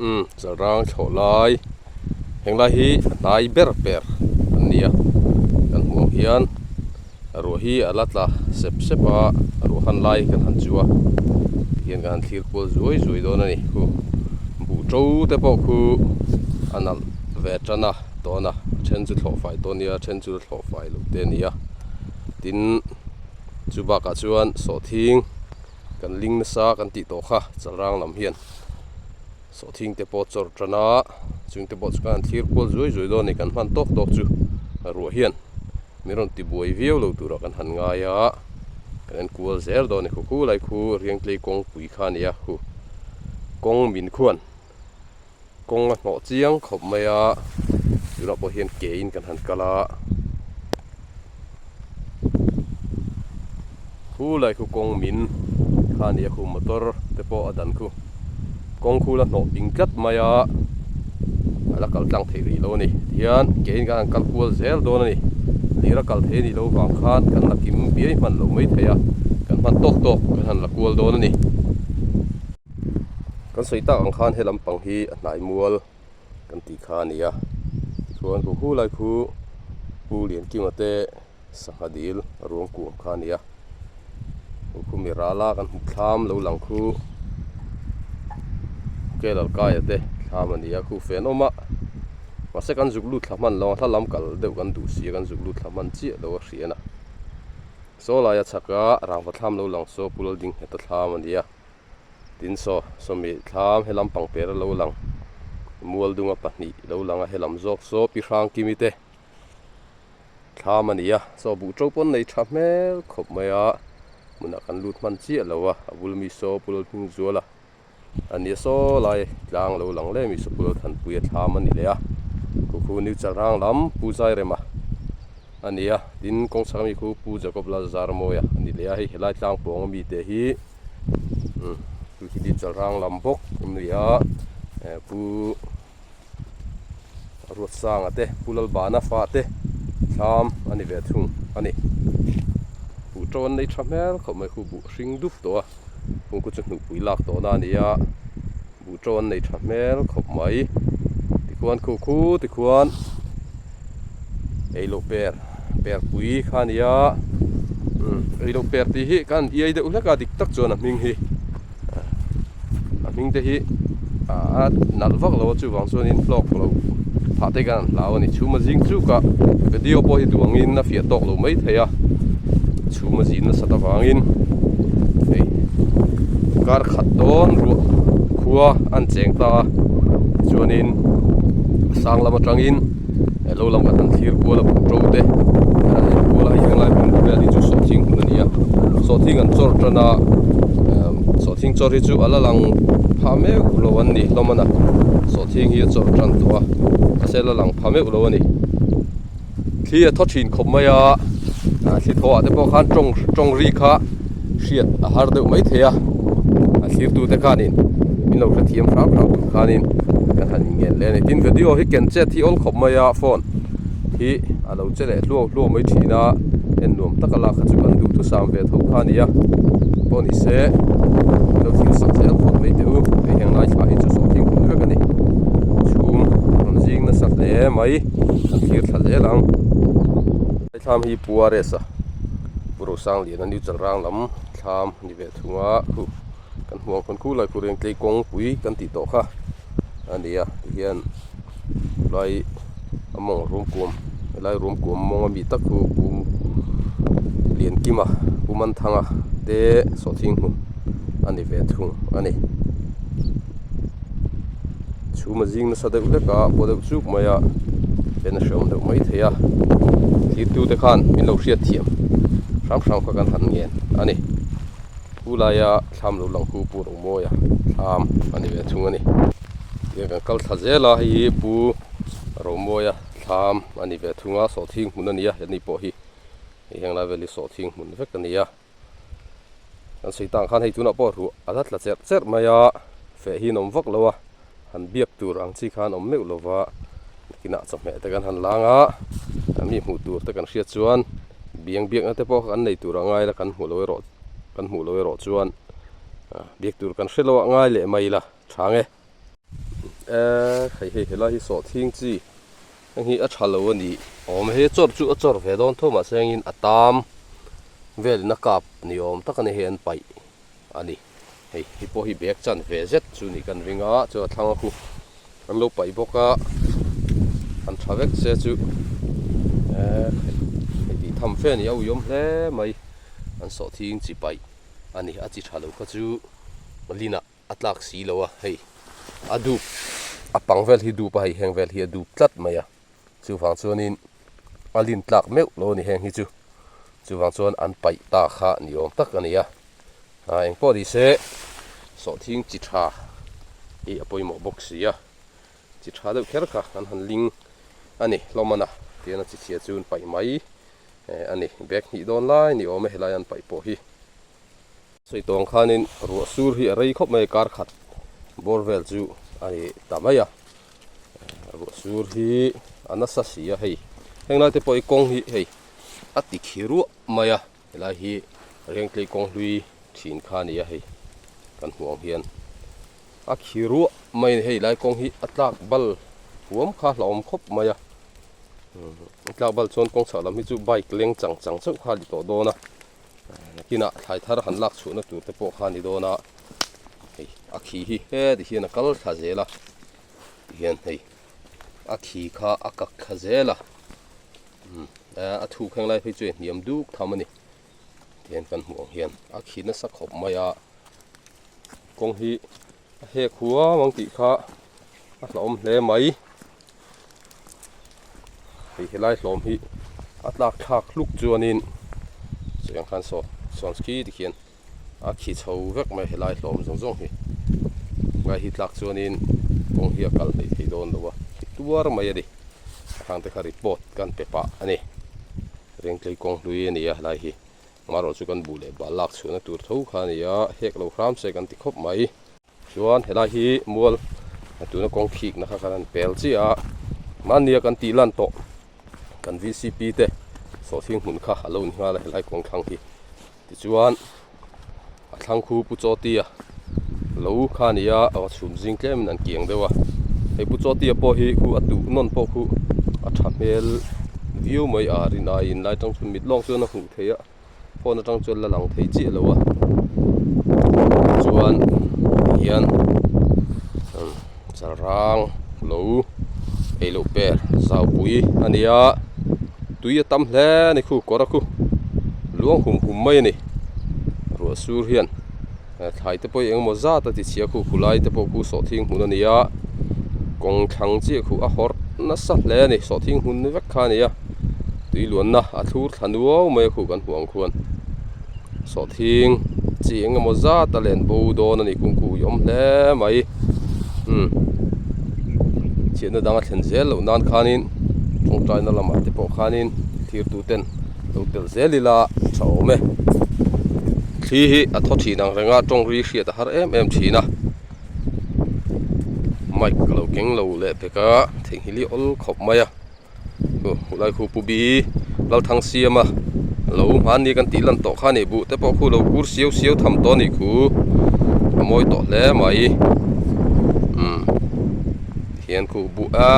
Umm chalrang thlawh lai henglai hi a hnai ber ber an ni a kan hmuh ang hian ruah hi a la tla sep sep a ruah han lai kan han chu a tihian kan han thlir kual zuai zuai dawn a ni khu buh to te pawh khu a nalh ve tan a tawn a a then chu thlawh fai tawh a nia a then chu thlawh fai loh te a ni a tin chu bakah chuan sawhthing kan ling nasa kan tih tawh kha chalrang lam hian. Sawhthing te pawh chawrh tan a, chung te pawh chu kan han thlir kual zuai zuai dawn a ni, kan hman tawk tawk chu ruah hian min rawn ti buai viau lo turah kan han ngai a, kan en kual zel dawn a ni, khu khu lai khu Riangtlei kawngpui kha a ni a, khu kawng min khuan kawng a hnawh chiang khawp mai a, tunah pawh hian ke in kan han kal a. Khu lai khu kawng min kha a ni a khu motor te pawh a dan khu kawng khu la hnawh ping tlat mai a a la kal tlang theih rih lo a ni tihian kein kan han kal kual zel dawn a ni lir a kal thei a nih loh vang khan kan la kim biai hman loh mai thei a kan hman tawk tawk kan han la kual dawn a ni kan sawi tak ang khan he lampang hi a hnai mual. kan tih kha a ni a tichuan khu khu lai khu pu Liankima te sangha dil ruang kuam kha a ni a khu khu mi rala kan hmuh thlam lo lang khu Kelalkaia te thlam a ni a khu fen awm a mahse kan zuk lut thla hman lo a hla lam kal deuh kan duh si a kan zuk lut thla hman chiah lo a hriat a saw laia chhaka rangva thlam lo lang saw Pu Laldingheta thlam a ni a. Tin saw sawmi thlam helam pangper a lo lang mual dunga pahnih lo lang a helam zawk saw pi hrang kimi te thlam a ni a saw buh to pawn nei tha hmel khawp mai a hmunah kan lut hman chiah lo a a bul mi saw pu Lalhming Zuala a ni a saw lai tlang lo lang leh mi saw pu Lalthanpuia thlam a ni leh a khu khu new chalrang lam pu Zairema a ni a tin kawngchhak ami khu pu Jacob Lalzarmawia a ni leh a hei helai tlang pawng ami te hi. Chu hi chalrang lam bawk a ni a eh pu Ruatsanga te pu Lalbana fa te thlam a ni ve thung a ni buh to an nei tha hmel khawp mai khu buh hring dup tawh a kung khu chu hnuhpui lak tawh na a ni a buh to an nei tha hmel khawp mai tikhuan khu khu tikhuan eiloh per per pui kha a ni a umm eiloh per tih hi ka han iai deuh hlek a dik tak chuan a hming hi a hming te hi a nalh vak lo a chuvang chuanin hlawk lo phah te hian an hlau a ni chhum a zing chuk a video pawh hi duh angin a fiah tawk lo mai thei a chhum a zin nasat avangin hei kar khat dawn ruah khua an cheng ta a chuanin sang lam atangin lo lam kan han thlir kual a buh to te kan han en kual a hei henglai hmun vel hi chu sawhthing hmun a ni a sawhthing an chawr tan a sawhthing chawr hi chu a la lang pha meuh lo an ni hlawm a na sawhthing hi a chawr tan tawh a mahse a la lang pha meuh lo a ni thli a thaw thin khawp mai a thli thaw ah te pawh khan tawng tawng ri kha hriat a har deuh mai thei a a thlir tu te khanin min lo hrethiam hram hram tur khanin kan han inngen leh a ni tin video hi ken chet hi awl khawp mai a phone hi a lo che leh hluau hluau mai thin a en nuam taka lak kha chu kan duhthusam ve tho kha a ni a pawh ni se min lo thlir sak zel phawt mai teh u hei heng lai thla hi chu sawhthing hmun vek a ni chhum a rawn zing nasa hle mai kan thlir thla zel ang. Thlam hi Pu Ares a Pu Rosangliana New Chalrang lam thlam a ni ve thung a khu kan hmuh ang khawn khu lai khu Rengtlei kawngpui kan tih tawh kha a ni a tihian lai a mawng rum kuam helai rum kuam mawng ami tak khu Pu Liankima Pu Manthanga te sawhthing hmun a ni ve thung a ni. Chhum a zing nasa deuh hlek a paw deuh chuk mai a pen a hreawm deuh mai thei a thirtu te khan min lo hriat thiam hram hram kha kan han ngen a ni pu laia thlam lo lang hu pu Romawia thlam a ni ve thung a ni tiang kan kal thla zel a hei hi pu Romawia thlam a ni ve thung a sawhthing hmun a ni a heni pawh hi hei heng lai vel hi sawhthing hmun vek a ni a. Kan sawi tang khan hei tunah pawh ruah a la tla cherh cherh mai a, feh hi an awm vak lo a, han biak tur ang chi khan awm meuh lo va, nakinah chawhmeh te kan han lang a, mi hmuh tur te kan hriat chuan biang biakna te pawh kan nei tur a ngai la kan hmuh lo erawh kan hmuh lo erawh chuan biak tur kan hre lo a ngai leh mai la tha nge. Eee hei helai hi sawhthing chi heng hi a tha lo a ni awm hei chawr chu a chawr ve dawn tho mahse hengin a tam velin a kap ni awm tak a ni hei an paih a ni hei hi pawh hi bag chan ve zet chu nih kan ring a chuan a thlang a khu an lo paih bawk a an tha vek se chu eee hei tih tham fe a ni a uiawm hle mai an sawhthing chi paih a ni a chi tha lo kha chu linah. A tlak si lo a, hei a dup a pang vel hi dup a hei heng vel hi a dup tlat mai a, chuvang chuanin a lin tlak meuh lo a ni heng hi chu, chuvang chuan an paih ta kha ni awm tak a ni a, ah engpawh ni se sawhthing chi tha hi a pawimawh bawk si a, chi tha deuh kher kha an han ling a ni hlawm a na tihian a chi chhia chu an paih mai a ni, bag hnih dawn lai ni awm e helai an paih pawh hi. Sawi tawng khanin ruah sur hi a rei khawp mai a, kar khat bawr vel chu a ni ta mai a, ruah sur hi a nasa si a hei heng lai te pawh hi kawng hi hei a ti khi ruah mai a, helai hi Rengtlei kawng hlui thin kha a ni a hei kan hmuh ang hian a khi ruah mai a ni hei lai kawng hi a tlak bal huam kha hlauhawm khawp mai a, a tlak bal chuan kawng chhah lam hi chu bike leng chang chang chauh kha a ni tawh dawn a. Nakinah thlai thar han lak chhuahna tur te pawh kha a ni dawn a, hei a khi hi heti hian a kal thla zel a, tihian hei a khi kha a kak thla zel a, umm a thuk heng lai phei chu a hniam duk tham a ni, tihian kan hmuh ang hian a khi nasa khawp mai a, kawng hi a hek huam ang tih kha a hlauhawm hle mai. Hei helai hlawm hi a tlak thlak hluk chuanin sawi ang khan saw sawn khi tikhian a khi chho vek mai helai hlawm zawng zawng hi ngai hi tlak chuanin kawng hi a kal hleih thei dawn lo a khi tuar mai a ni a thang te kha report kan pe pah a ni Rengtlei kawng hlui a ni a helai hi amaherawhchu chu kan buh leh bal lak chhuahna tur tho kha a ni a hek lo hram se kan ti khawp mai. Chuan helai hi mual tuna kawng khikna kha kan han pel chiah a, mahnia kan tih lan tawh kan vcp te sawhthing hmun kha a lo ni nghal a helai kawng thlang hi. Tichuan a thlang khu Pu Chawtia lo kha a ni a, a chhum zing tlemin an kiang deuh a, hei Pu Chawtia pawh hi khu a tuh nawn pawh khu a tha hmel viau mai a rin aiin lai tang chuan mit lawng chuan a hmuh theih a. Phone atang chuan la lang thei chiah lo a chuan hian chalrang lo ei loh per zau pui a ni a tui a tam hle a ni khu kawr a khu luang hum hum mai a ni ruah sur hian thlai te pawh hi engemaw zat a ti chhia khu khulai te pawh khu sawhthing hmun a ni a kawng thlang chiah khu a hawrh nasa hle a ni sawhthing hmun vek kha a ni a. Tui luanna a thlur thla nuau mai a khuh kan hmuh ang khuan sawhthing chi eng emaw zat a len bo dawn a ni kung khuh i awm hle mai umm chhiatna dang a thlen zel loh nan khanin tawngtaina lamah te pawh khanin thlir tu ten lo tel zel ila tha awm e thli hi a thaw thin ang reng a tawng ri hriat a har em em thin a mic ka lo keng lo leh pek a theihnghilh hi awl khawp mai a. Khulai khu pu bi Lalthangsiama lo hmanni kan tih lan tawh kha a ni buh te pawh khu lo kur siau siau tham tawh a nih khu a mawi tawh hle mai umm tihian khu buh a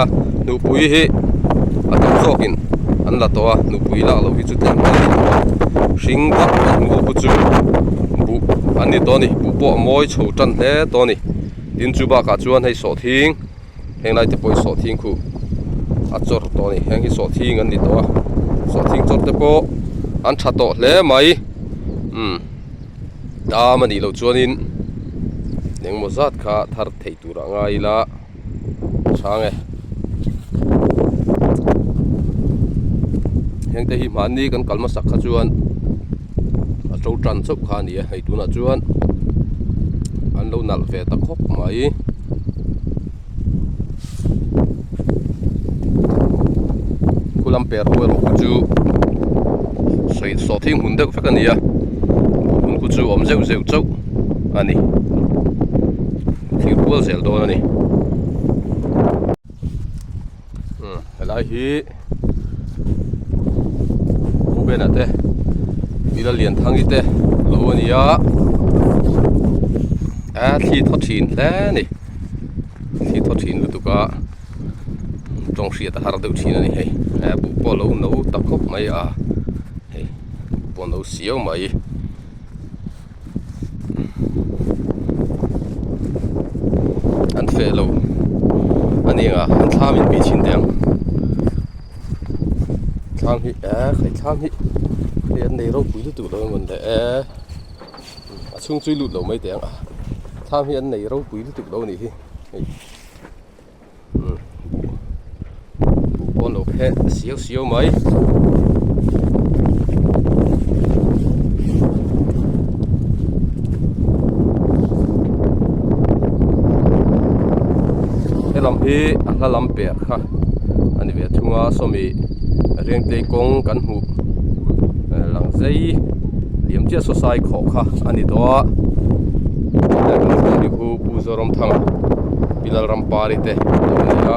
nupui hi a tam zawkin an la tawh a nupui lak loh hi chu tlem hle a ni tawh a hring vak a hnu khu chu buh an ni tawh a ni buh pawh a mawi chho tan hle tawh a ni tin chu bakah chuan hei sawhthing. Heng lai te pawh hi sawhthing khuh a chawr tawh a ni heng hi sawhthing an ni tawh a sawhthing chawr te pawh an tha tawh hle mai umm dam a nih loh chuanin engemaw zat kha thar theih tur ah ngai ila a chhang e heng te hi mahni kan kal hmasak kha chuan a to tan chauh kha a ni a hei tunah chuan an lo nalh ve ta khawp mai. Khulam per ho erawh khu chu sawi sawhthing hmun deuh vek a ni a hmun khu chu awm zeuh zeuh chauh a ni thir kual zel dawn a ni umm helai hi Pu Bena te Ila Lianthangi te lo a ni a a thli thaw thin hle a ni. Thli thaw thin lutuk a tawng hriat a har deuh thin a ni hei buh pawh a lo no ta khawp mai a hei buh pawh a no siau mai. An feh lo a ni ang a an thlam in bih chhin teh ang thlam hi eh hei thlam hi hei an nei ropui lutuk lo emaw ni le eh a chhung chu i lut lo mai teh ang a thlam hi an nei ropui lutuk lo a nih hi hei. Buh pawh an lo pheh siau siau mai. He lam hi a hla lam per kha a ni ve thung a sawmi Rengtei kawng kan hmuh lang zei liam chiah saw sai khawh kha a ni tawh a helai kan hmuh ni khu Pu Zoramthanga. Pi Lalrampari te lo ni a,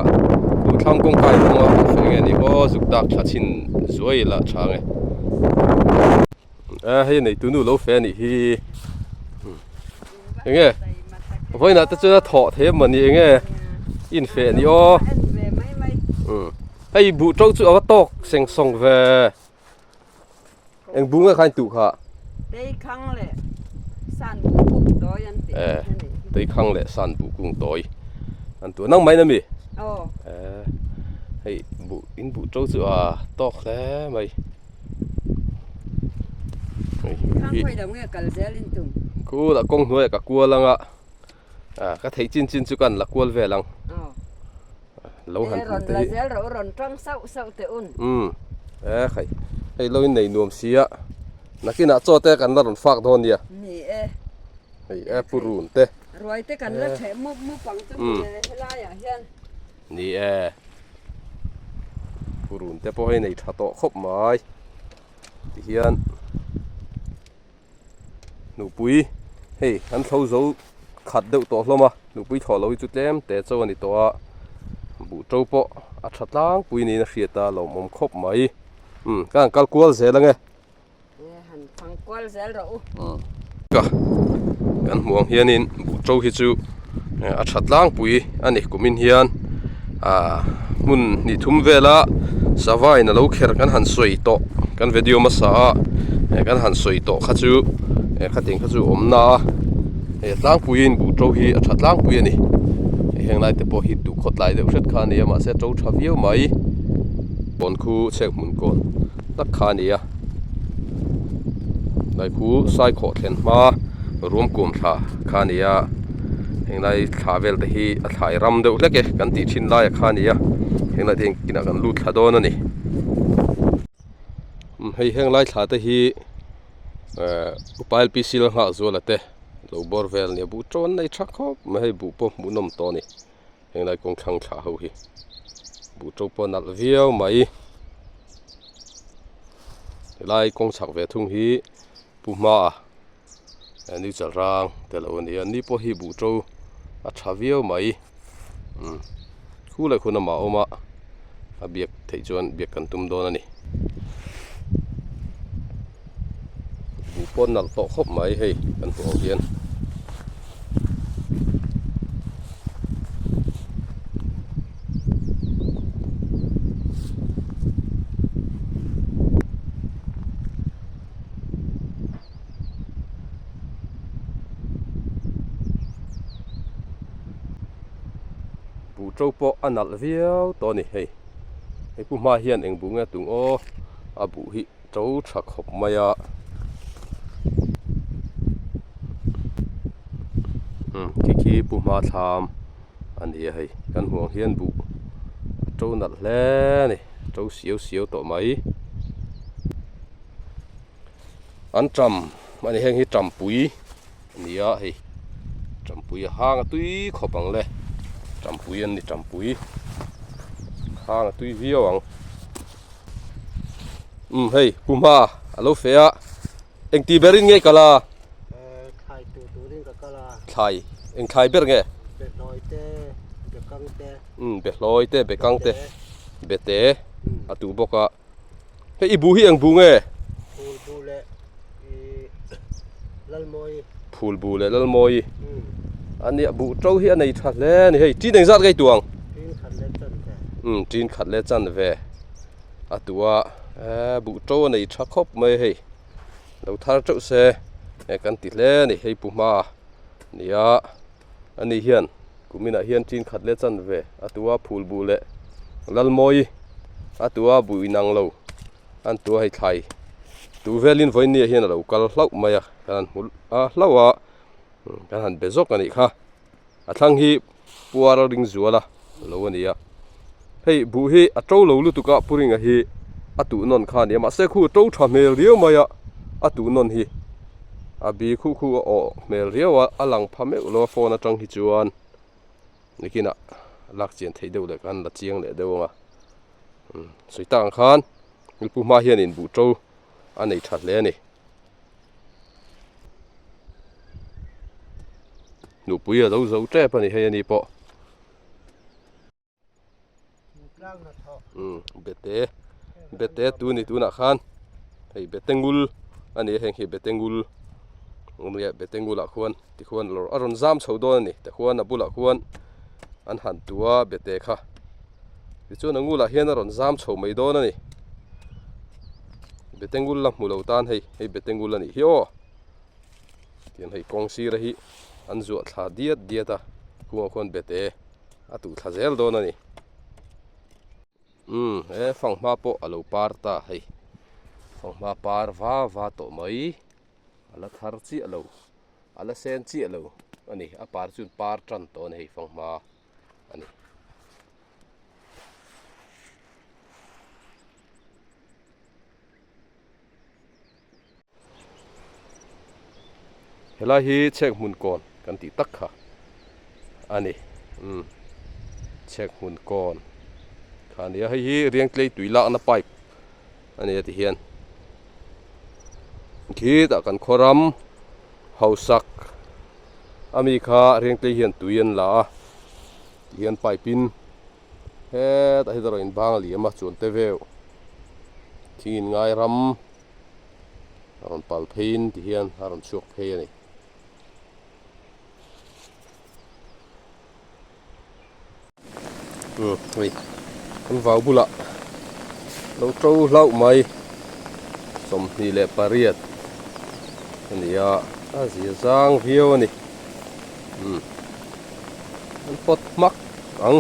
duhthlang kawngka in hmang a kan hre nge ni aw zuk dak thla chhin zuai la tha nge. A hei neitu nu lo fe a nih hi enge vawiinah te chuan a thawh thei emaw ni enge infeh ni aw hei buh to chu a va tawk seng sawng ve. Eng bung nge kha in tuh kha? Teikhang leh san buh kung tawi an tih Eh, teikhang leh san buh kung tawi an tuh. Nang mai na mi? Aw. Eh, hei buh in buh to chu a tawk hle mai. Hei Khang khawi lo nge kal zel in tum? Khu lah kawng hnuaiah ka kual anga. Ah, ka theih chin chin chu kan la kual vel ang. Aw. Lo han hmuh te hi. Rawn la zel rawh u, rawn tang sauh sauh teh un. Umm, e khai, hei lo in nei nuam si a, nakinah chaw te kan la rawn fak dawn nia. Ni e. Hei e pu run te. Ruai te kan la theh mup mup ang chu mawle helaiah hian. Ni e. Pu run te pawh hei nei tha tawh khawp mai. Tihian. Nupui hei an thlo zo khat deuh tawh hlawm a nupui thlawh loh hi chu tlem te chaw a ni tawh a buh to pawh a tha tlangpui niin a hriat a lawmawm khawp mai umm ka han kal kual zel ange. Ka kan hmuh ang hianin buh to hi chu a tha tlangpui a ni kumin hian ah hmun hnih thum vela sava in alo kher kan han sawi tawh kan video hmasa a eh kan han sawi tawh kha chu eh khatiang kha chu a awm na a hei a tlangpuiin buh to hi a tha tlangpui a ni heng lai te pawh hi duh khawt lai deuh hret kha a ni a mahse a to tha viau mai kawn khu chhek hmun kawn tak kha a ni a lai khu saikhawh thlen hma ruam kuam thla kha a ni a henglai thla vel te hi a thlai ram deuh hlek e kan tih thin lai a kha a ni a henglai te hian kinah kan lut thla dawn a ni hei henglai thla te hi ehh upa L P C la nghah zuala te lo bawr vel a ni a buh tawn nei tha khawp mai hei buh pawh hmuhnawm tawh a ni. Henglai kawng thlang thlah ho hi buh to pawh a nalh viau mai helai kawng chhak ve thung hi pu hma a ni chal rang te lo a ni a ni pawh hi buh to a tha viau mai umm khu leh khun amah a awm a a biak theih chuan biak kan tum dawn a ni buh pawh a nalh tawh khawp mai hei kan hmuh ang hian. Buh to pawh a nalh viau tawh a ni hei hei pu hma hian eng buh nge a tung aw a buh hi to tha khawp mai a umm khi khi pu hma thlam a ni a hei kan hmuh ang hian buh a to nalh hle a ni to siau siau tawh mai an ṭam a ni heng hi ṭampui a ni a hei ṭampui a hang a tui khawp ang le ṭampui an ni ṭampui hang a tui viau ang umm hei pu hma a lo feh a engti berin nge kal a thlai tur turin ka kal a thlai eng thlai ber nge behlawi te bekang te umm behlawi te bekang te bete a tu bawk a. Hei i bu hi eng bu nge? Phul bu leh i Lalmawi. Phul bu leh Lalmawi. A nia buh to hi a nei tha hle a ni hei tin engzat nge i tuang? Tin khat leh chan ve. Umm tin khat leh chan ve a tua eh buh to a nei tha khawp mai hei lo thar teuh se eh kan ti hle a ni hei pu hma nia ani hian kuminah hian tin khat leh chan ve a tua phul buh leh lalmawi a tua buh inang lo an tua hei thlai tuh velin vawinia hian a lo kal hlauh mai a kan han hmu a hlauh a. Kan han be zawk a nih kha a thlang hi puar a ring zual a lo a ni a hei buh hi a to lo lutuk a pu ringa hi a tuh nawn kha a ni a mahse khu to tha hmel riau mai a a tuh nawn hi a bi khu khu a awh hmel riau a a lang pha meuh lo a phone atang hi chuan nikinah lak chian theih deuh leh khan la chiang leh deuh ang a sawi tak ang khan pu hma hianin buh to a nei tha hle a ni. Nupui a lo zo tep a ni hei a ni pawh. Umm bete bete tu ni tunah khan hei bete ngul a ni a heng hi bete ngul awmia bete ngulah khuan tikhuan a rawn zam chho dawn a ni tikhuan a bulah khuan an han tua bete kha. Tichuan a ngulah hian a rawn zam chho mai dawn a ni. Betengul la hmu lo tan hei, hei betengul a nih hi aw. Tian hei kawng sira hi an zuah thla diat diat a, kungah khuan bete a tuh thla zel dawn a ni. Umm he fanghma pawh a lo par ta hei, fanghma par va va tawh mai, a la thar chiah lo, a la sen chiah lo a ni, a par chuan par tan tawh a ni hei fanghma. a ni. Helai hi chhek hmun kawn kan tih tak kha a ni umm chhek hmun kawn kha a ni a hei hi riangtlei tui lakna pipe a ni a ti hian khitah kan khaw ram hausak a mi kha riangtlei hian tui an la a ti hian pipe in hetah hian erawh in bang a liam a chuan te veuh thing in ngai ram a rawn pal phei in ti hian a rawn chhuak phei a ni. Umm hei kan vau bulah lo to hlauh mai 28 a ni a a zia zang viau a ni umm an pawt hmak ang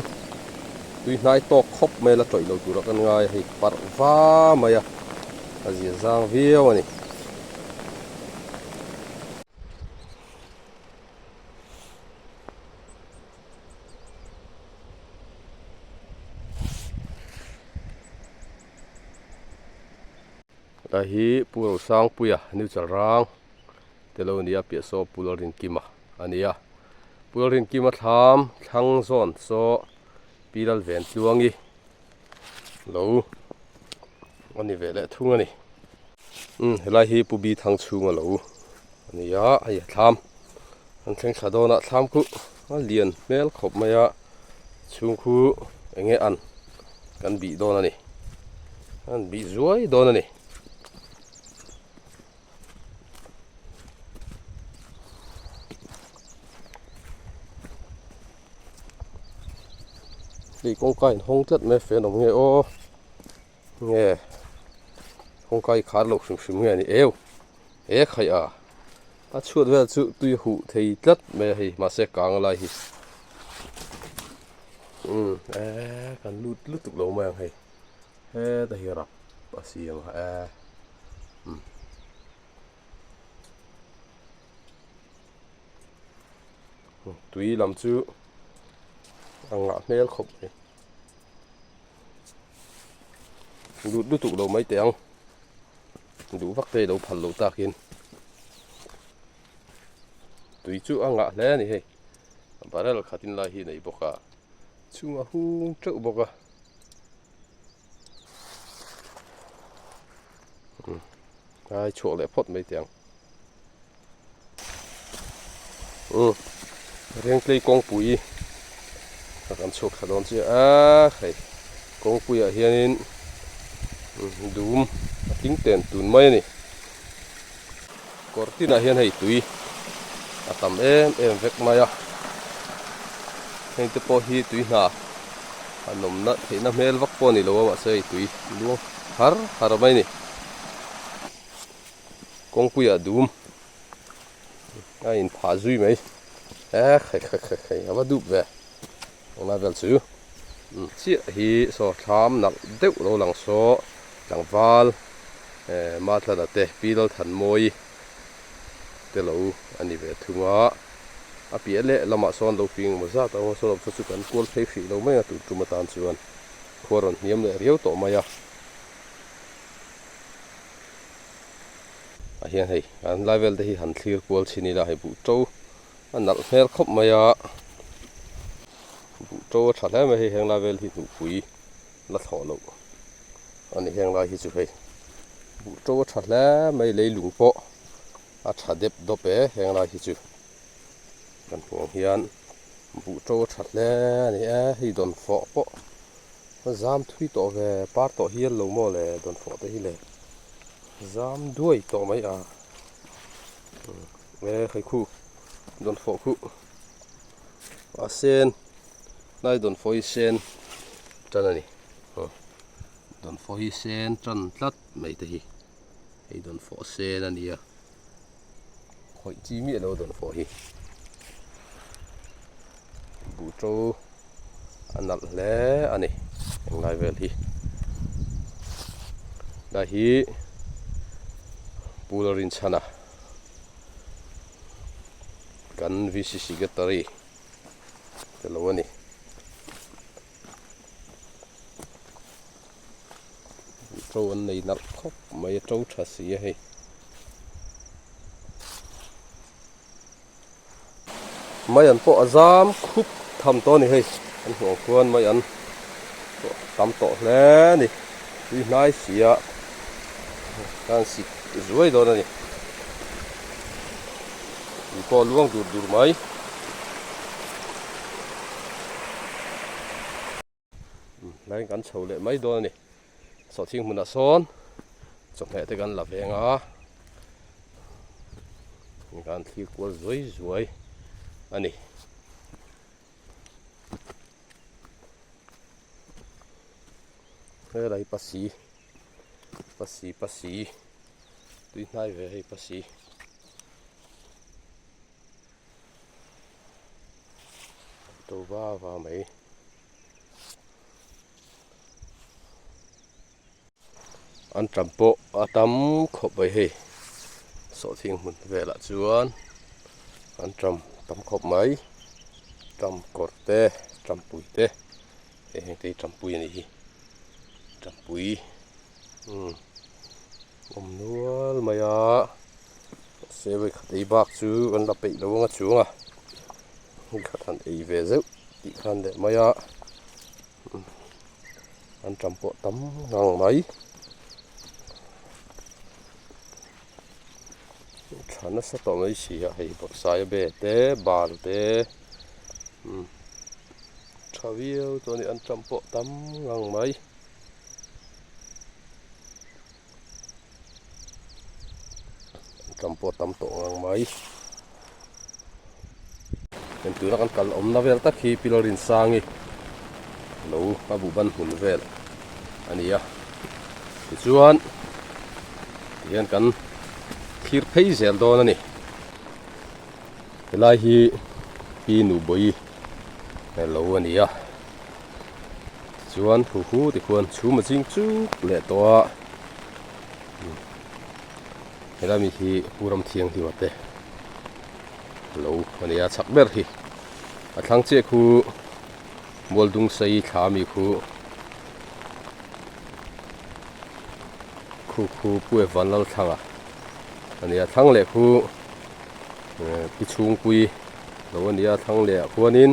tui hnai tawk khawp mai la tawih lo tura kan ngai a hei parh va mai a a zia zang viau a ni. Helai hi Pu Rosangpuia Neutral rang te lo nia piah saw Pu Lalrinkima a ni a Pu Lalrinkima thlam thlang zawn saw Pi Lalventluangi lo a ni ve leh thung a ni umm helai hi Pu Bithang chhunga lo a ni a hei a thlam an thleng thla dawn a thlam khu a lian hmel khawp mai a chhung khu eng nge an kan bih dawn a ni an bih zuai dawn a ni. Hei kawngka in hawng tlat mai a fan awm nge aw nge kawngka hi khar loh hrim hrim nge a ni eu he khaih a a chhuat vel chu tui a huh thei tlat mai a hei mahse kang lai hi umm eee kan lut lutuk lo mai ang hei heta hi rap a siam a eee umm. Tui lam chu a ngah hmel khawp mai. Lut lutuk lo mai teh ang. Duh vak te lo phal lo takin. Tui chu a ngah hle a ni hei. Barrel khatin lai hi nei bawk a. Chhung a hung teuh bawk a. Ai chhuak leh phawt mai teh ang. Umm Rengtlei kawngpui a kan chhuak thla dawn chiah a hei kawngpuiah hianin dum a tling ten tun mai a ni kawr tinah hian hei tui a tam em em vek mai a. Heng te pawh hi tui hna han awmna theihna hmel vak pawh a ni lo a mahse hei tui luang har har mai a ni. Kawngpuiah dum a inphah zui mai e khai khai khai khai a va dup ve englai vel chu chiah hi saw thlam nalh deuh lo lang saw tlangval eh Matlana te Pi Lalthanmawii te lo a ni ve thung a a piah leh lamah sawn lo fing emaw zat a awm a saw chu kan kual phei hrih lo mai a tun tum atan chuan khua rawn hniam leh riau tawh mai a. Ah hian hei an lai vel te hi han thlir kual chhin ila hei buh to a nalh hmel khawp mai a buh to a tha hle mai hei heng lai vel hi hnuhpui la thlawh loh a ni heng lai hi chu hei buh to a tha hle mai leilung pawh a tha dep dawp e heng lai hi chu kan hmuh ang hian buh to a tha hle a ni e hei dawnfawh pawh. A zam thui tawh ve, par tawh hial lo maw le dawnfawh te hi le zam duai tawh mai a e hei khu dawnfawh khu a sen lai dawnfawh hi sen tan a ni dawnfawh hi sen tan tlat mai te hi hei dawnfawh sen a nia khawih chi miah lo dawnfawh hi buh to. a nalh hle a ni englai vel hi lai hi pool a rinchhan a kan V C secretary te lo a ni to an nei nalh khawp mai a to tha si a hei. Mai an pawh a zam khup tham tawh a ni hei an hmuh ang khuan mai an pawh tam tawh hle a ni tui hnai si a khan sik zuai dawn a ni tui pawh a luang dur dur mai. Tlaiin kan chho leh mai dawn a ni sawhthing hmunah sawn chawhmeh te kan la veng a kan thlir kual zuai zuai a ni. Helai pasi pasi pasi tui hnai ve hei pasi. To va va mai. An tam pawh a tam khawp mai hei sawhthing hmun velah chuan an tam tam khawp mai tam kawr te tampui te hei heng te hi tampui a nih hi tampui umm awm nual mai a mahse vawikhat ei bak chu an la peih lo ang a chung a vawikhat han ei ve zeuh tih khan leh mai a an tam pawh tam ngang mai tha nasa tawh mai si a hei bawrhsaia be te bal te umm tha viau tawh a ni an tam pawh tam ngang mai. Tam pawh tam tawh ngang mai. Heng tuna kan kal awmna vel tak hi Pillar Rinsangi lo a buh ban hmun vel a ni a. Tichuan tihian kan thlir phei zel dawn a ni. Helai hi Pi Nubawi lo a ni a. Tichuan hu hu tikhuan chhum a ching chuk leh tawh a. Helai mi hi Pu Ramthianghlim a te lo a nia chak ber hi a thlang chiah khu Mualdung sei thla mi khu khu khu Pu Evan Lalthlanga a nia thlang leh khu Pi Chhungpui lo a nia thlang leh ah khuanin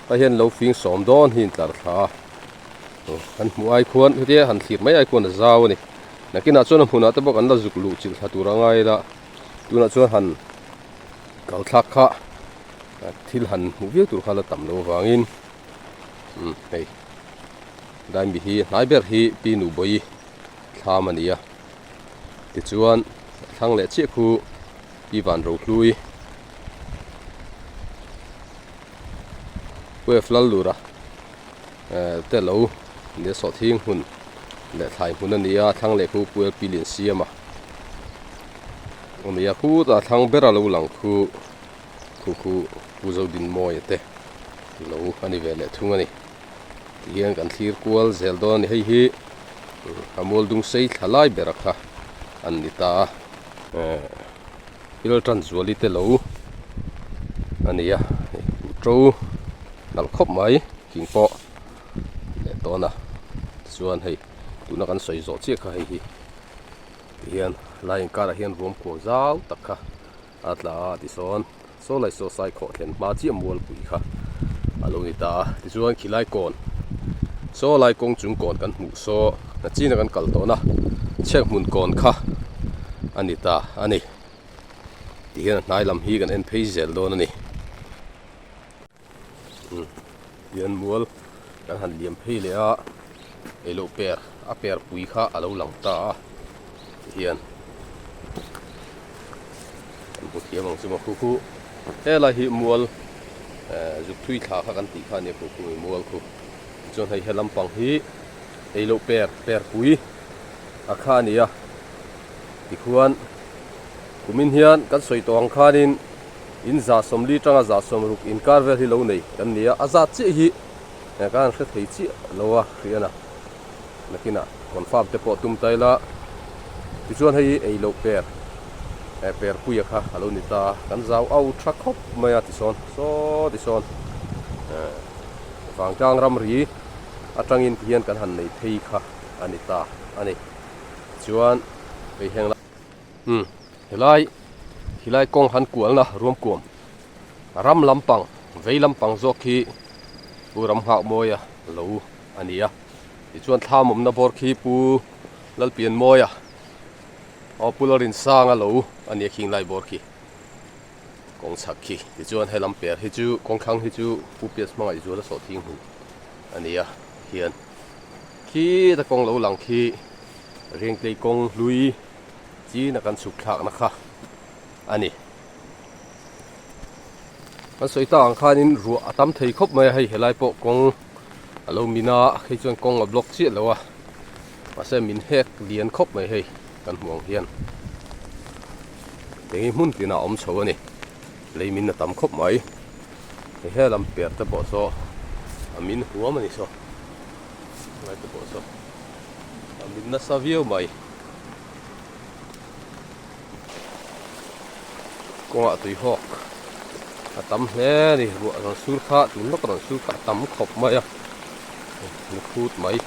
tah hian lo fing sawm dawn hi intlar thla a an hmuh ai khuan hetia han thlir mai ai khuan a zau a ni. Nakinah chuan a hmunah te bawk an la zuk luh chilh thla tur a ngai ila tunah chuan han kal thlak kha thil han hmuh viau tur kha la tam lo avangin umm hei daimi hi hnai ber hi pi nubawi thlam a ni a tichuan a thlang leh chiah khu pi van rohlui. Wave lal lura te lo nia sawhthing hmun leh thlai hmun a ni a thlang leh khu puel pil in siam a a ni a khutah thlang ber a lo lang khu khu khu Pu Zodinmawia te lo a ni ve leh thung a ni tihian kan thlir kual zel dawn a ni hei hi a mual dung sei thla lai ber a kha an ni ta a. Thil tan zuali te lo a ni a to nalh khawp mai thing pawh leh tawn a tichuan hei tuna kan sawi zawh chiah kha hei hi tihian lai inkarah hian ruam kuau zau tak kha a tla a tisawn saw lai saw sai khawh thlen hma chiah mualpui kha a lo ni ta a tichuan khilai kawn saw lai kawng chung kawn kan hmuh saw a chin a kan kal tawh na chhiat hmun kawn kha a ni ta a ni tihian a hnai lam hi kan en phei zel dawn a ni umm tihian mual kan han liam phei leh a eiloh per a per pui kha a lo lang ta a tihian kan hmu thiam ang chu maw khu khu helai hi mual eh zuk thui thla kha kan tih kha a nia khu khu mual khu tichuan hei he lampang hi eiloh per per pui a kha a ni a tikhuan kumin hian kan sawi tawh ang khanin in 140 tanga 160 inkar vel hi lo nei kan ni a a zat chiah hi eh kan hre thei chiah lo a hriat a nakinah confirm te pawh tum ta ila tichuan hei hi ei loh per eh per puia kha a lo ni ta a kan zau au tha khawp mai a tisawn saw tisawn eh vangtlang ramri atangin tihian kan han nei phei kha a ni ta a ni chuan hei heng lai umm helai helai kawng han kualna ruam kuam ram lampang vei lampang zawk hi Pu Ramnghakmawia lo a ni a tichuan thlam awmna bawr khi Pu Lalpianmawia aw Pu Lalrinsanga lo a ni a khing lai bawr khi kawng chhak khi tichuan helam per hi chu kawng thlang hi chu Pu Pias hmangaih zuala sawhthing hmun a ni a hian khita kawng lo lang khi Rengtlei kawng hlui china kan chhuk thlakna kha a ni. Kan sawi tak ang khanin ruah a tam thei khawp mai a hei helai pawh kawng a lo min a hei chuan kawng a block chiah lo a mahse min hek lian khawp mai hei kan hmuh ang hian eng hi hmun tinah a awm chho a ni lei min a tam khawp mai hei helam per te pawh saw a min huam a ni saw helai te pawh saw a min nasa viau mai. Kawngah tui hawk a tam hle a ni ruah rawn sur kha tun lawk rawn sur kha a tam khawp mai a ni khut mai.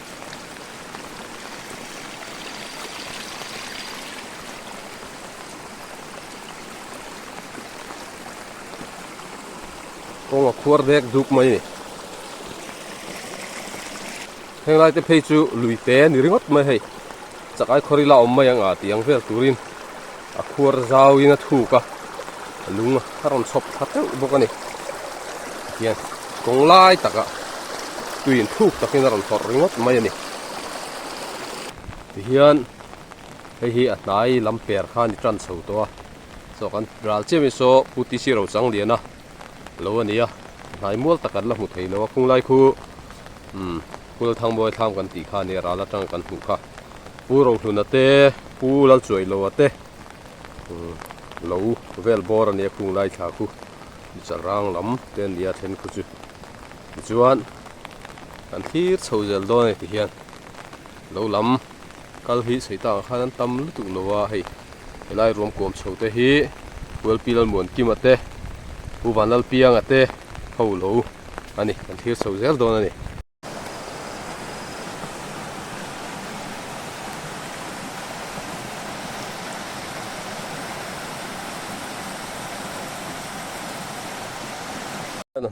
Kawng a khuar dek duk mai a ni. Heng lai te phei chu lui te a ni ringawt mai hei. Chakai khawr ila awm mai ang a tih ang vel turin a khuar zauin a thuk a, a lung a rawn chhawp thla teuh bawk a ni. Tihian kawng lai takah tuiin thuk takin a rawn hawrh ringawt mai a ni. Tihian hei hi a hnai lam per kha a ni tan chho tawh a, chaw kan ral chiam hi saw Pu T C Rochangliana lo a ni a, hnai mual tak an la hmu thei lo a, khung lai khu umm Kul Thangmawi thlam kan tih kha a nia ral atanga kan hmuh kha Pu Rohluna te Pu Lalchuailoa te umm lo vel bawr a nia khung lai thla khu chalrang lam te a nia then khu chu tichuan kan thlir chho zel dawn a ni tihian lo lam kal hi sawi tak ang khan an tam lutuk lo a hei helai ruam kuam chho te hi Pualpi Lalmuankima te Pu Vanlalpianga te ho lo a ni kan thlir chho zel dawn a ni.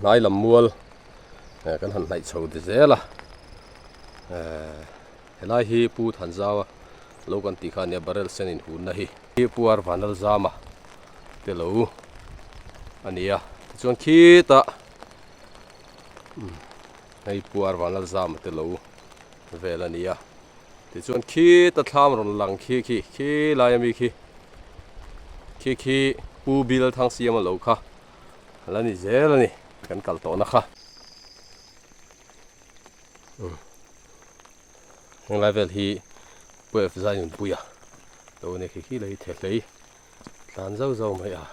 Hnai lam mual kan han hnaih chho ti zel a helai hi Pu Thanzaua lo kan tih kha a nia barrel sen inhunna hi Pu Arvanalzama te lo a ni a tichuan khitah hei Pu Arvanalzama te lo vel a ni a tichuan khita thlam rawn lang khi khi khi lai ami khi khi khi Pu Bilthangsiama lo kha a la ni zel a ni kan kal tawhna kha. Heng lai vel hi Pu F Zainunpuia lo a nia khi khi lei thehlei tlan zauh zauh mai a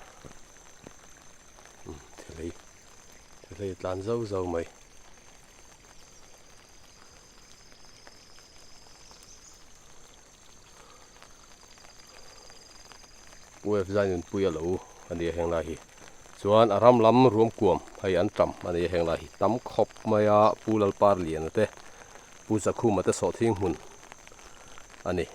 thehlei thehlei tlan zauh zauh mai. Pu F Zainunpuia lo a nia heng lai hi chuan a ram lam ruam kuam hei an tam a nia heng lai hi tam khawp mai a Pu Lalparliana te Pu Zakhuma te sawhthing hmun a ni.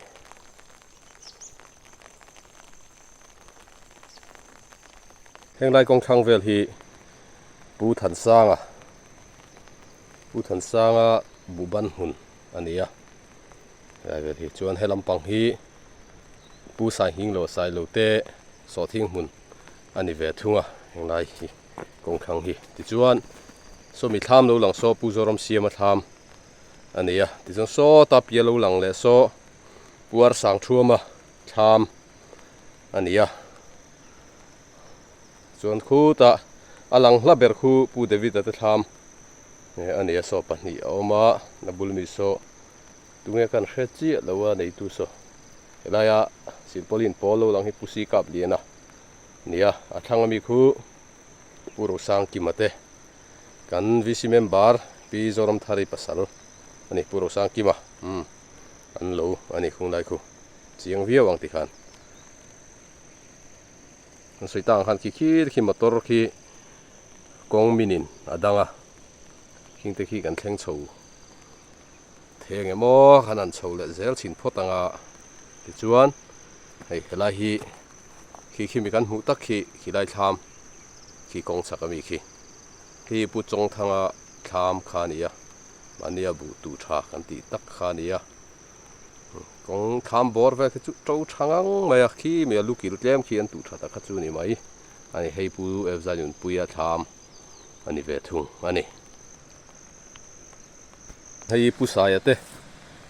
Heng lai kawng thlang vel hi Pu Thansanga Pu Thansanga buhban hmun a ni a helai vel hi chuan he lampang hi Pu Sainghing lo Sailo te sawhthing hmun a ni ve thung a heng lai hi kawng thlang hi tichuan sawmi thlam lo lang saw Pu Zoram Siama thlam a ni a tichuan sawta pial lo lang leh saw Puar sang thuama thlam a ni a chuan khutah a lang hla ber khu Pu David a te thlam a ni a saw pahnih a awm a a bul mi saw tunge kan hre chiah lo a neitu saw helaia silpauline pawl lo lang hi Pu Si Kap Lian a ni a a thlang ami khu Pu Rosangkima te kan VC member Pi Zoramthari pasal a ni Pu Rosangkima umm. An lo a ni khung lai khu chiang viau ang tikhan an sawi tak ang khan khi khi khi motor khi kawng minin a dang a khing te khi kan thleng chho thei ang em aw khan an chho leh zel chhin phawt ang a tichuan hei helai hi khi khi mi kan hmuh tak khi khi lai thlam khi kawng chhak ami khi khi Pu Chawngthanga thlam kha a ni a. Mahnia buh tuh tha kan tih tak kha a ni a, kawng thlam bawr vel khi chu to tha ngang mai a, khi mi a lu kil tlem khi an tuh tha tak kha chu a ni mai a ni, hei Pu Evzanunpuia thlam a ni ve thung a ni. Hei Pu Saia te,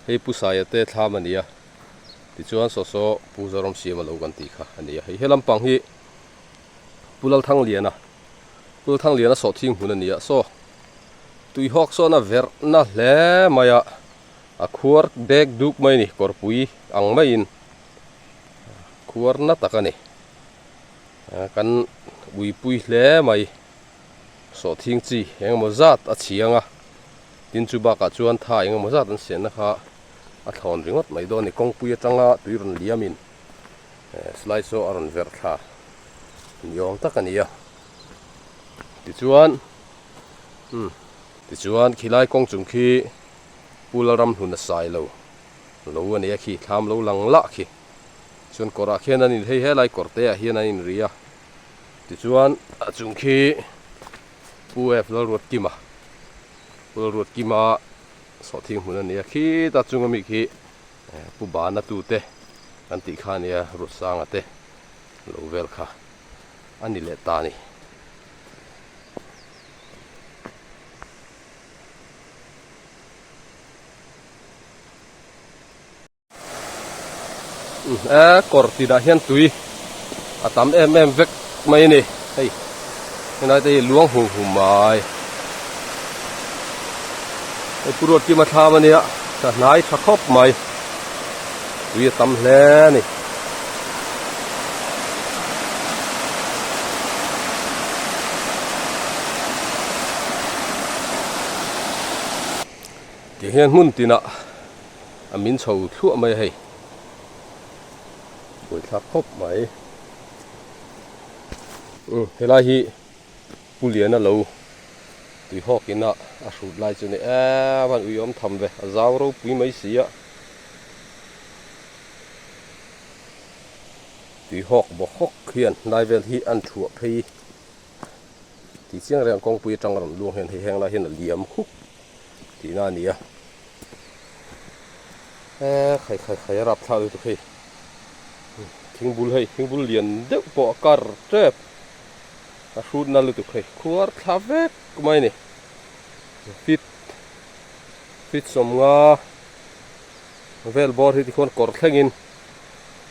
hei Pu Saia te thlam a ni a, tichuan saw saw Pu Zoram Siama lo kan tih kha a ni a, hei he lampang hi Pu Lalthangliana, Pu Lalthangliana sawhthing hmun a ni a, saw. Tuihawk sawn a verh na hle mai a, a khuar dek duk mai a ni, kawrpui ang maiin khuar na tak a ni. Kan uipui hle mai, sawhthing chi eng emaw zat a chhiang a, tin chu bakah chuan tha eng emaw zat an sianna kha a thlawn ringawt mai dawn a ni. Kawngpui atanga tui rawn liamin slide saw a rawn verh thla ni awm tak a ni a, tichuan. Umm tichuan khilai kawng chung khi Pu Lalramhlun a sai lo lo a nia khi thlam lo lang lah khi chuan kawrah khian an in hei helai kawr te ah hian an in ri a tichuan a chung khi Pu F Lalruatkima Pu Lalruatkima sawhthing hmun a nia khita chung ami khi Pu Bana tu te kan tih kha a nia Ruatsanga te lo vel kha a ni leh ta a ni. E kawr tinah hian tui a tam em em vek mai a ni hei helai te hi luang hum hum mai hei pu Ruatkima thlam a nia tha hnai tha khawp mai tui a tam hle a ni. Tiang hian hmun tinah a min chho thluah mai a hei buaithlak khawp mai umm helai hi Pu Liana lo tui hawk ina a hrut lai chu ni em a ui awm tham ve a zau ropui mai si a. Tui hawk bawk hawk hian lai vel hi an thuah phei tih chiang reng kawngpui atang a rawn luang hian hei heng lai hian a liam khuk tihna a ni a e khai khai khai a rap thlak lutuk hei thingbul hei thingbul lian deuh pawh a kar tep a hrut na lutuk hei khuar thla vek mai a ni fit fit sawmnga vel bawr hi tikhuan kawr thlengin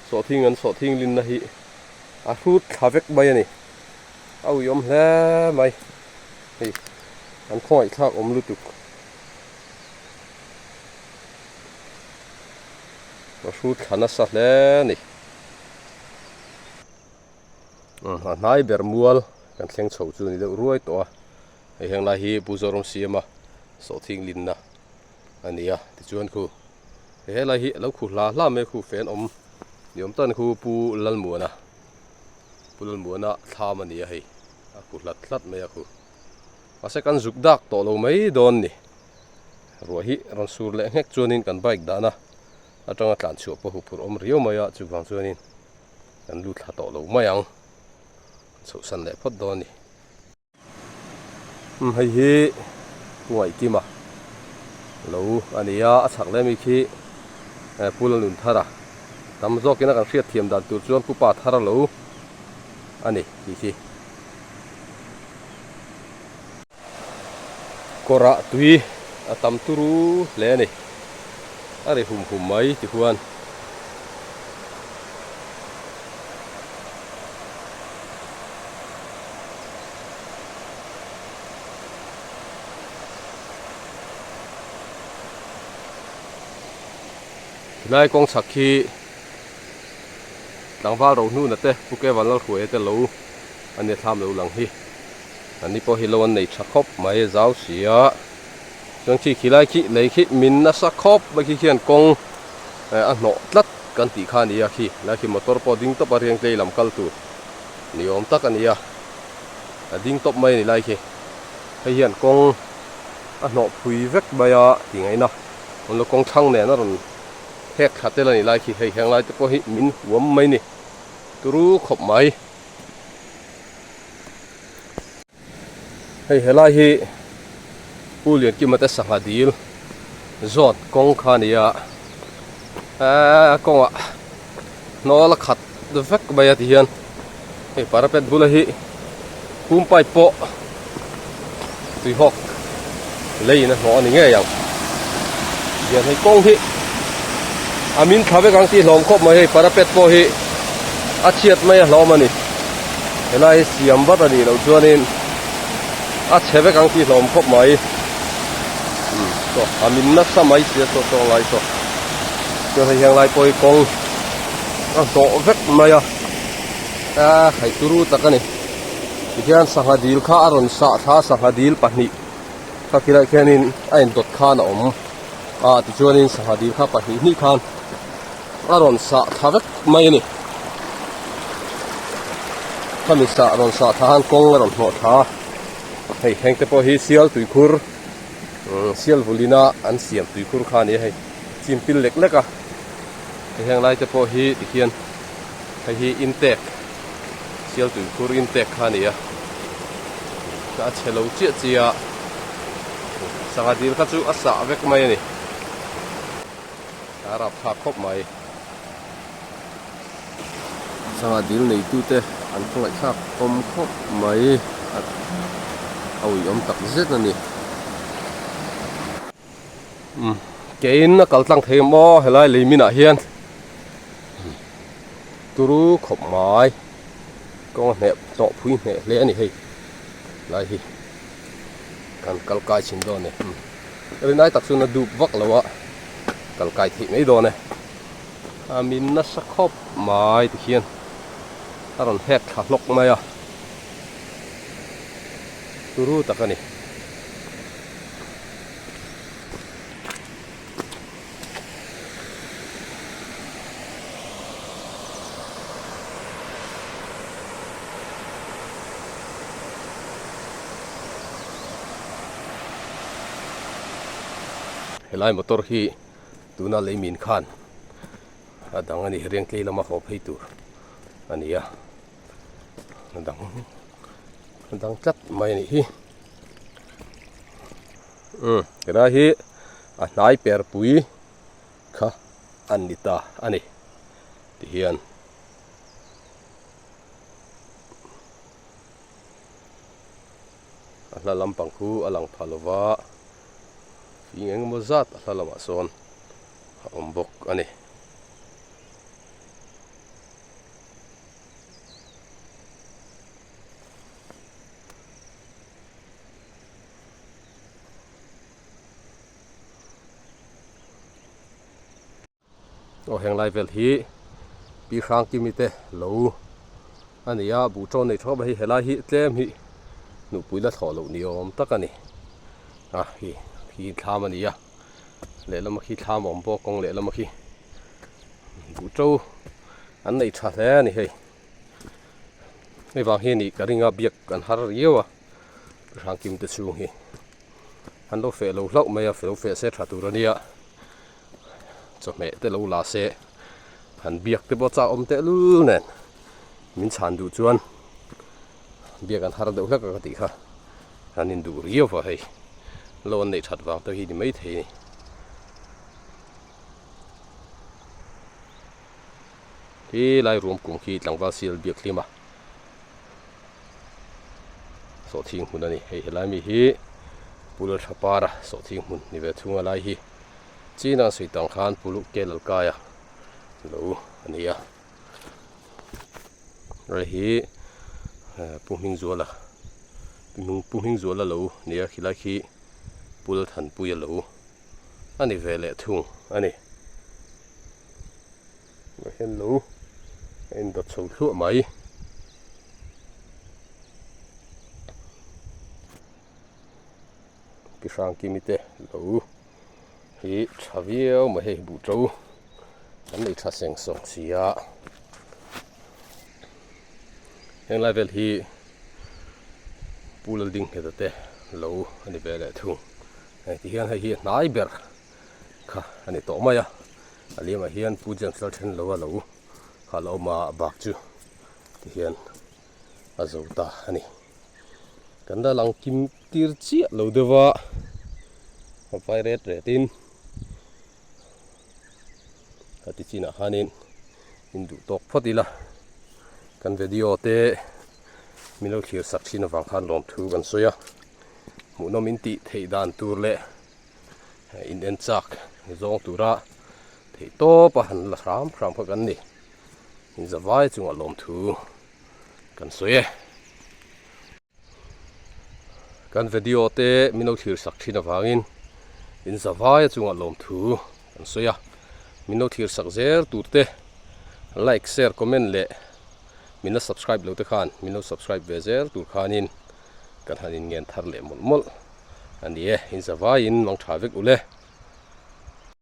sawhthing an sawhthing linna hi a hrut thla vek mai a ni a uiawm hle mai hei an khawngaih thlak awm lutuk. A hrut thla nasa hle a ni. Umm a hnai ber mual kan thleng chho chu a ni deuh ruai tawh a, hei heng lai hi Pu Zoram siama sawhthing linna a ni a, tichuan khu he helai hi a lo khu hla hla mai a khu fen awm ni awm tan khu Pu Lalmuana Pu Lalmuana thlam a ni a hei a khu hlat hlat mai a khu mahse kan zuk dak tawh lo mai dawn ni ruah hi rawn sur leh nghek chuanin kan bike dahna atanga tlan chhuah pawh huphurh awm riau mai a chuvang chuanin kan lut thla tawh lo mai ang chhohsan leh phawt dawn a ni. Umm hei hi Pu Ngaihkima lo a ni a, a chhak leh ami khi Pu Lalnunthara tam zawkin a kan hriat thiam dan tur chuan Pu Pa Thara lo a ni tih khi. Kawrah tui a tam turu hle a ni, a ri hum hum mai ti huan. Tilai kawng chhak khi tlangval rohnuna te Pu Kevan Lalhruaia te lo a nia thlam lo lang hi an ni pawh hi lo an nei tha khawp mai zau si a chuan khi khilai khi lei khi min nasa khawp mai khi khian kawng a hnawh tlat kan tih kha a ni a khi lai khi motor pawh ding tawp a riang tlei lam kal tur ni awm tak a ni a a ding tawp mai a ni lai khi hei hian kawng a hnawh phui vek mai a tih ngaihna awm lo kawng thlang nen a rawn hek thla tel a ni lai khi hei heng lai te pawh hi min huam mai a ni turu khawp mai. Hei helai hi Pu Liankima te sangha dil zawt kawng kha a ni a eee kawngah hnawl a khat vek mai a tihian hei parapet bula hi pum pipe pawh tuihawk leiin a hnawh a ni ngei ang tihian hei kawng hi a min thla vek ang tih hlawm khawp mai hei parapet pawh hi a chhiat mai a hlawm a ni helai hi siam vat a nih loh chuanin a chhe vek ang tih hlawm khawp mai umm saw a min nasa mai sia saw saw lai saw chuan hei heng lai pawh hi kawng a hnawh vek mai a a hei turu tak a ni tihian sangha dil kha a rawn sah thla a sangha dil pahnih kha khilaiah khianin a indawt khan a awm a tichuanin sangha dil kha pahnih hnih khan a rawn sah thla vek mai a ni khami sah rawn sah thla khan kawng a rawn hnawh thla a hei heng te pawh hi sial tuikhur sial vulina an siam tuikhur kha a ni a hei chim pil lek lek a hei heng lai te pawh hi tikhian hei hi intek sial tuikhur intek kha a ni a a chhe lo chiah chiah a sangha dil kha chu a sah vek mai a ni a rapthlak khawp mai sangha dil neitute an khawngaihthlak awm khawp mai a uiawm tak zet a ni. Umm keiin a kal tlang thei em aw helai lei minah hian turu khawp mai kawng a hneh hnawh phui hneh hle a ni hei lai hi kan kal kai chhin dawn e umm rinai tak chuan a dup vak lo a kal kai theih mai dawn e a min nasa khawp mai tikhian a rawn hek thla hlawk mai a turu tak a ni. Helai motor hi tuna lei min khan a dang a ni Riangtlei lama haw phei tur a ni a a dang a dang tlat mai a nih hi. Umm helai hi a hnai per pui kha an ni ta a ni tihian a hla lampang khu a lang pha lova fing eng emaw zat a hla lamah sawn a awm bawk a ni. Aw heng lai vel hi Pi Hrangkimi te lo a ni a, buh ṭawn nei ṭha khawp mai hi helai hi tlem hi nupui la thlawh loh ni awm tak a ni. A hi khi thlam a ni a, lehlam a khi thlam a awm bawk kawng lehlam a khi buh ṭo an nei ṭha hle a ni hei. Hei vang hi a nih ka ring a biak an har riau a Hrangkim te chhung hi an lo feh lo hlauh mai a lo feh se tha tur a nia chawhmeh te lo la se han biak te pawh chak awm teh lul nen min chhan duh chuan biak an har deuh hlek a ka tih kha an induh riau a hei lo an neih that vang te hi ni maithei a ni. Khi lai ruam kum khi tlangval sial biak hlim a sawhthing hmun a ni hei helai mi hi pul tha par a sawhthing hmun ni ve thung a lai hi chin a sawi tang khan pul kel al kai a lo a ni a hei hi pu Hmingzuala pu Hmingzuala lo ni a khilai khi pul Thanpuia lo a ni ve leh thung a ni. Tunah hian lo a indawt chho thluah mai. Pi Hrangkimi te lo hi tha viau mai hei buh to an nei tha seng sawng si a. Heng lai vel hi Pu Laldingheta te lo a ni ve leh thung. Hei ti hian hei hi a hnai ber kha a ni tawh mai a. A liamah hian Pu James Lalthen lo a lo kha la awm a, a bak chu ti hian a zo ta a ni. Kan la lang kim tir chiah lo deuh a, a vai ret ret in a ti chinah khanin in duh tawk phawt ila kan video te min lo thlir sak thin avang khan lawmthu kan sawi a, hmuhnawm in tih theih dan tur leh in en chak zawng tura theih tawp a han la hram hram kha kan ni in zavai chungah lawmthu kan sawi e. Kan video te min lo thlir sak thin avangin in zavai chungah lawmthu kan sawi a min lo thlir sak zel tur te like share comment leh min la subscribe lo te khan min lo subscribe ve zel tur khanin kan han in ngen thar leh mawlh mawlh. A ni e, in zavaiin mang tha vek u le.